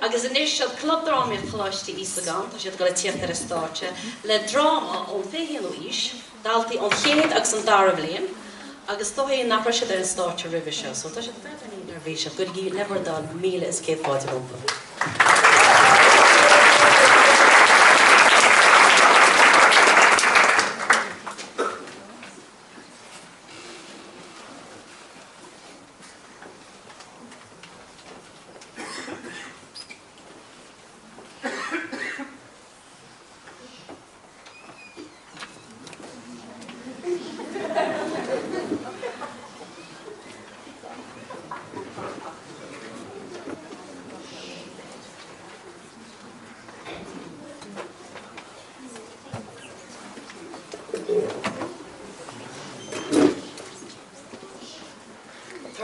Agus anois, seo Club Drámaíocht Choláiste Íosagáin, tá siad ag dul a tíocht ar an stáitse le dráma ón 21ú aois, daltaí ón chéad agus an dara bhliain, agus is dóigh nach raibh siad ar an stáitse roimhe seo, so tá siad beagáinín neirbhíseach. Cuirigí le bhur dtoil 1100 fáilte rompu.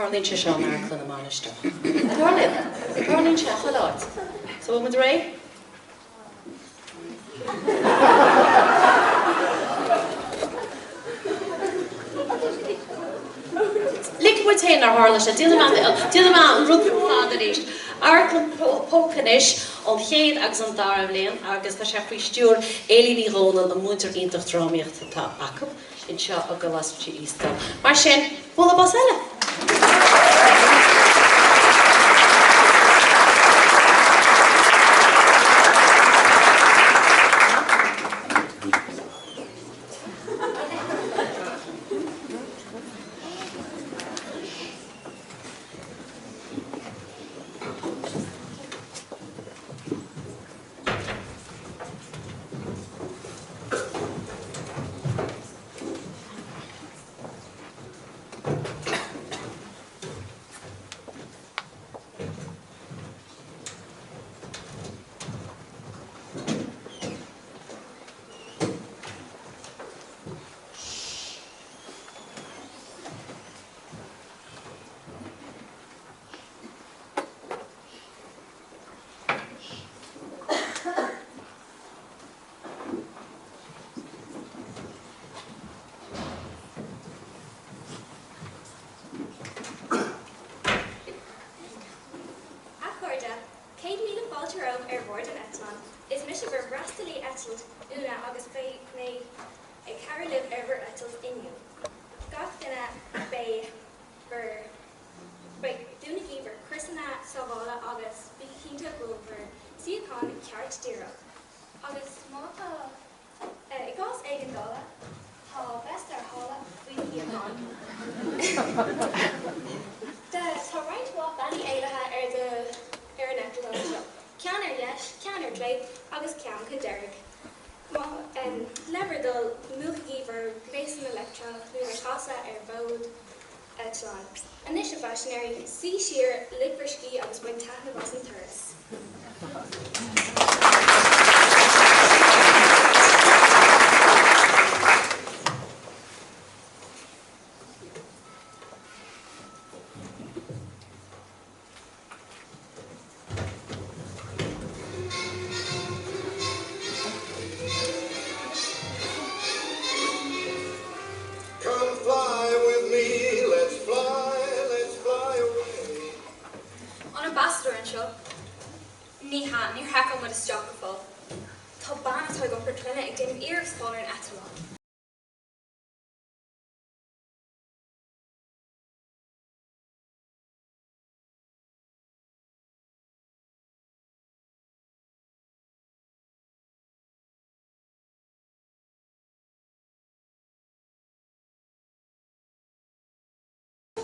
Tarlaíonn sé seo in Amharclann na Mainistreach. Tarlaíonn. Tarlaíonn sé chuile áit. So bhfuil muid réidh? Lig muid féin nár tharla sé. Déanfaidh mé déanfaidh mé an rud ar fad arís. Amharclann Póca anois ón chéad agus an dara bhliain agus tá sé faoi stiúir Éilí Ní Dhomhnaill, an múinteoir iontach drámaíochta atá acu. anseo i gColáiste Íosagáin. Mar sin, bualadh bos eile! A chairde, 100,000 fáilte romhaibh ar bhord an eitleáin. Is mise bhur bhfreastalaí eitilte, Úna, agus beidh mé ag cabhrú libh ar bhur eitilt inniu. Gach duine beidh bhur. Beidh dúnaigí bhur criosanna sábhála agus bígí cinnte go bhfuil bhur suíochán ceart díreach. Agus má tá, i gcás éigeandála, tá veist tarrthála faoi do shuíochán. Tá roinnt mhaith bealaí éalaithe ar do ar an eitleán seo, ceann ar dheis, ceann ar clé agus ceann chun deiridh. Má, le bhur dtoil, múchaigí bhur ngléasanna leictreonach nó ar chasadh ar mhód eitleáin. Anois, a phaisinéirí, suigh siar, lig bhur scíth agus bain taitneamh as an turas. Come fly with me, let's fly, let's fly away. An Ambassador anseo? Ní hea, níor sheiceáil muid isteach go fóill. Tá bean atá ag iompar clainne ag déanamh iarracht fáil ar an eitleán.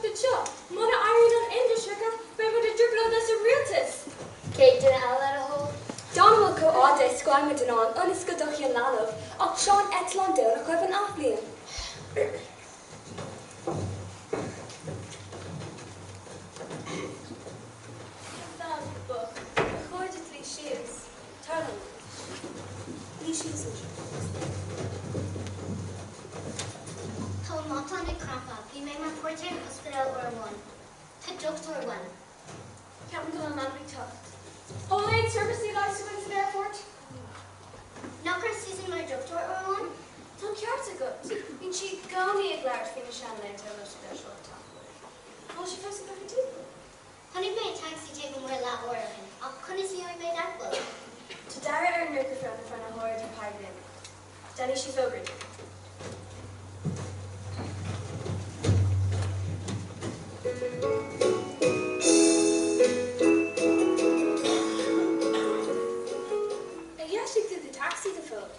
Anseo, muna éiríonn an inbhisireacha, beidh muid i dtrioblóid leis an rialtas! Céad duine eile le do thoil? Dá bhfuil chomh fhada is go bhfuil muid in ann ionas go dtiocfaidh an leanbh, ach seo an eitleán deireanach roimh an athbhliain. An bhean bocht, ba chóir duit luí síos. Tar liom. Luigh síos anseo. Tá mo mhatán ag crapadh. Bhí mé mar phóirtéir in ospidéal uair amháin. Tá dochtúir uaim. Ceapaim go bhfuil an leanbh ag teacht. An bhfuil aon seirbhísí leighis againn san aerfort? Nach raibh Susan mar dhochtúir uair amháin? Tá an ceart agat. Bíonn sí i gcónaí ag labhairt faoi na seanlaethanta in ospidéal Seoirse. An bhfuil sí fós ag obair timpeall? Chonaic mé taxi taobh amuigh leath uair ó shin, ach conas a. micreafón fá na hóráidí poiblí. Déanfaidh sí fógra dúinn. Ar dheisigh tú do tacsaí go fóill?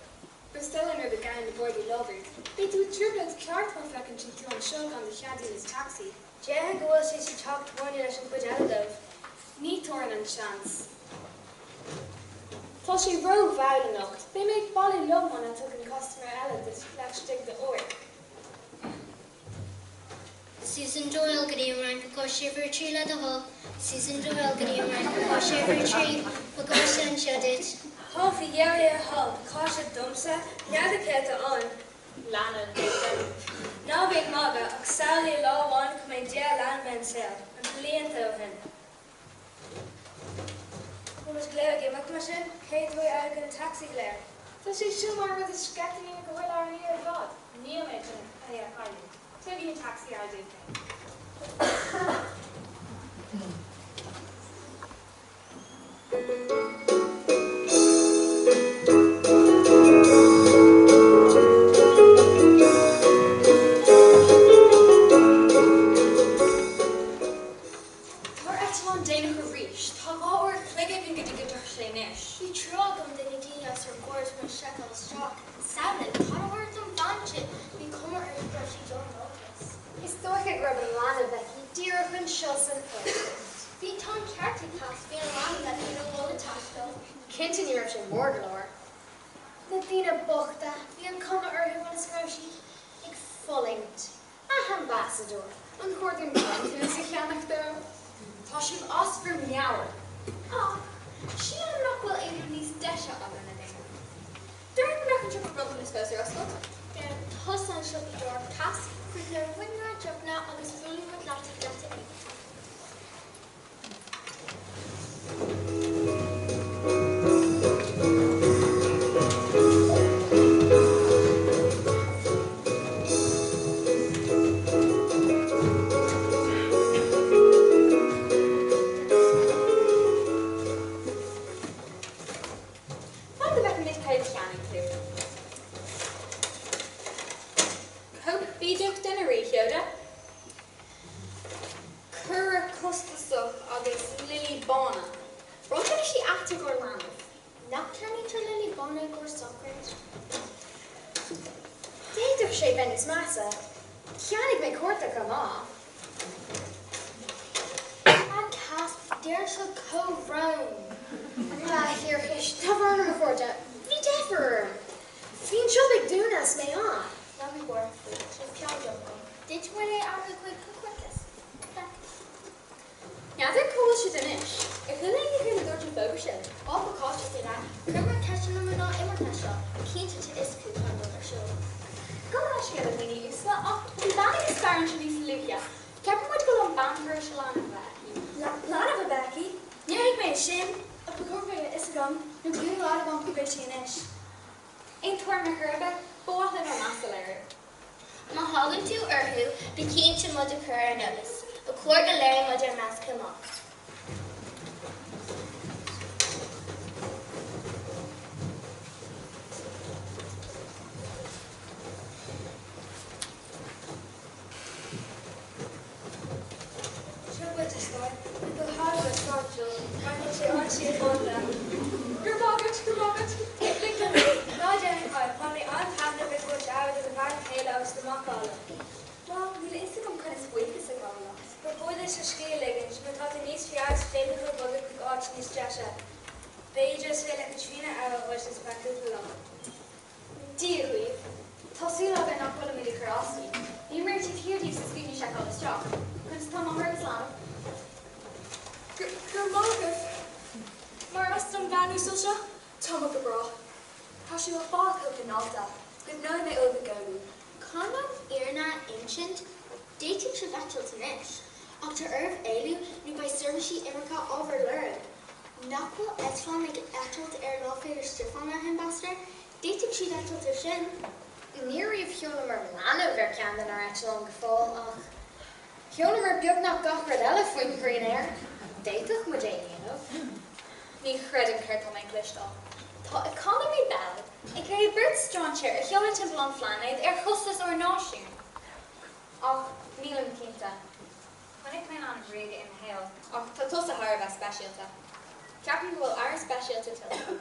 Is dóigh liom ag gabhann na bardaí lóbhard. Beidh tú i dtrioblóid ceart má feiceann siad tú anseo gan do cheadúnas tacsaí. Déarfainn go bhfuil sé sa teach tábhairne leis an chuid eile dóibh. Ní thabharfainn an seans. Tá sé ró-mhall anocht. Beidh mé ag bailiú liom muna dtagann custaiméir eile duit laistigh de uair. Susan Doyle go dtí an Fhrainc pacáiste uimhir 3 le do thoil. Susan Doyle go dtí an Fhrainc pacáiste uimhir 3, pacáiste anseo duit. Tá faoi dheireadh a thoil, pacáiste domsa, n'fheadar cé atá ann. Leanbh, b'fhéidir. Ná bí ag magadh, ach samhlaigh lá amháin go mbeidh 10 leanbh ar an saol, na blianta ó shin. Bhfuil muid go léir ag imeacht mar sin? Cé a tabharfaidh aire do na tacsaí go léir? Tá sé seo mar rud is sceitimíní go bhfuil orainn ar fad. Níl mé chun é a chailleadh. Tugaigí an tacsaí air daoibh féin. Tá ár eitleán déanach arís. Tá 2 uair a chloig againn go dtí go dtiocfaidh sé anois. Bhí trua agam do na daoine os ár gcomhair is muid ag seiceáil isteach. Samhlaigh, cad a tharla don bhean sin? Bhí cuma uirthi go raibh sí done olcas. Is dóiche go raibh an leanbh aici díreach anseo san fhoirgneamh. Bhí, tá an ceart ag Cass, bhí an leanbh aici ina mhála taistil. Cinnte ní raibh sé mór go leor. Na daoine bochta, bhí an cuma orthu ionas go raibh siad ag fulaingt. A Ambassador, an chóir dúinn bronntanas a cheannach dó? Tá sibh as bhur meabhair. Ach sílim nach bhfuil aon rud níos deise againn le déanamh. Déarfainn go mbeadh an siopa bronntanas fós ar oscailt. Déan tusa an siopadóireacht, Cass, cuir le muidne deochanna agus buailfidh muid leat ag geata 1. Fan go bhfeicfimid céard a cheannaigh tú. Cóip bídeach den Rí-Sheoda. Cora costasach agus lilí bána. Bronntanaisí aite i gcomhair leanbh. Nach ceannaítear lilí bána i gcomhair sochraid? D'fhéadfadh sé bheith níos measa. Cheannaigh mé cárta chomh maith. A Cass, déanann seo comhbhrón. A thiarcais, tá brón orm a chairde. Bhí deifir orm. Bhí an siopa ag dúnadh is mé ann. Ná bí buartha faoi, tá peann dubh agam. Duit mar é athrú chuig coicíos. Feck. N'fheadar cá bhfuil siad anois. Ar chuala éinne céard a dúirt an fógra sin? Á pacáiste de leath. Chuireamar ceist ar na mná imirce seo, cinnte tá fhios acu cad atá ar siúl. Gabh mo leithscéal a dhaoine uaisle, ach bhí bean agus fear anseo níos luaithe. Ceapann muid go bhfuil an bean tar éis leanbh a bheith aici. Leanbh a bheith aici? Níor thuig mé sin, ach ba chóir go mbeadh a fhios agam, nó go bhfuil agam go bhfuil sí anois. Aon tuairim ar chor ar bith? Ba mhaith linn ár meas a léiriú. Má thagann tú orthu, bí cinnte muid a chur ar an eolas. Ba chóir go léiríonn muid ár meas chomh maith. Seo dhuit, a stór. Go háirithe sláintiúil, mar tá sé an-síochánta. Go raibh maith agat, go raibh maith agat. Lig dom é. Ná déan a chara, bhain mé an-taitneamh ag tabhairt aire do do bhean chéile agus do mhac álainn. Bhuel, níl a fhios agam conas buíochas a ghabháil leat. Ba chóir duit do scíth a ligint, má tá tú níos fearr is féidir tú bogadh chuig áit níos deise. B'fhéidir is féidir le Caitríona aire a thabhairt duit ar feadh cúpla lá. Dia dhaoibh. Tá súil againn nach bhfuilimid ag cur as daoibh. Bhíomar ar tí thiar díobh sa scuaine seiceáil isteach. Conas atá máthair agus leanbh? Go raibh maith agaibh. Mar as don bhean uasal seo, tá mé go breá. Tá sé uafásach chomh cineálta. Cuimhneoidh mé oraibh i gcónaí. Chun an fhírinne a insint, d'fhéadfadh sibh eitilt anois, ach tá oraibh éalú nó beidh seirbhísí imirce á bhur lorg. Nach bhfuil eitleán ag eitilt ar Lá Féile Stiofáin, a Ambassador? D'fhéadfadh siad eitilt ar sin. Ní riamh sheolamar leanbh ar ceann denár eitleáin go fóill, ach sheolamar beagnach gach rud eile faoin ghrian air. D'fhéadfadh muid é a dhéanamh. Ní chreidim céard tá mé ag cloisteáil. Tá Economy Bell ag iarraidh beirt strainséir a sheoladh timpeall an phláinéid ar chostas ár náisiúin. Ach nílim cinnte. Chonaic mé a lán ríoga i mo shaol, ach tá tusa thar a bheith speisialta. Ceapaim go bhfuil aire speisialta tuillte agam.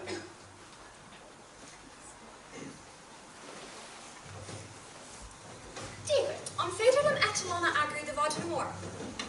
Dia dhuit, an féidir liom eitleán a eagrú do mhaidin amárach?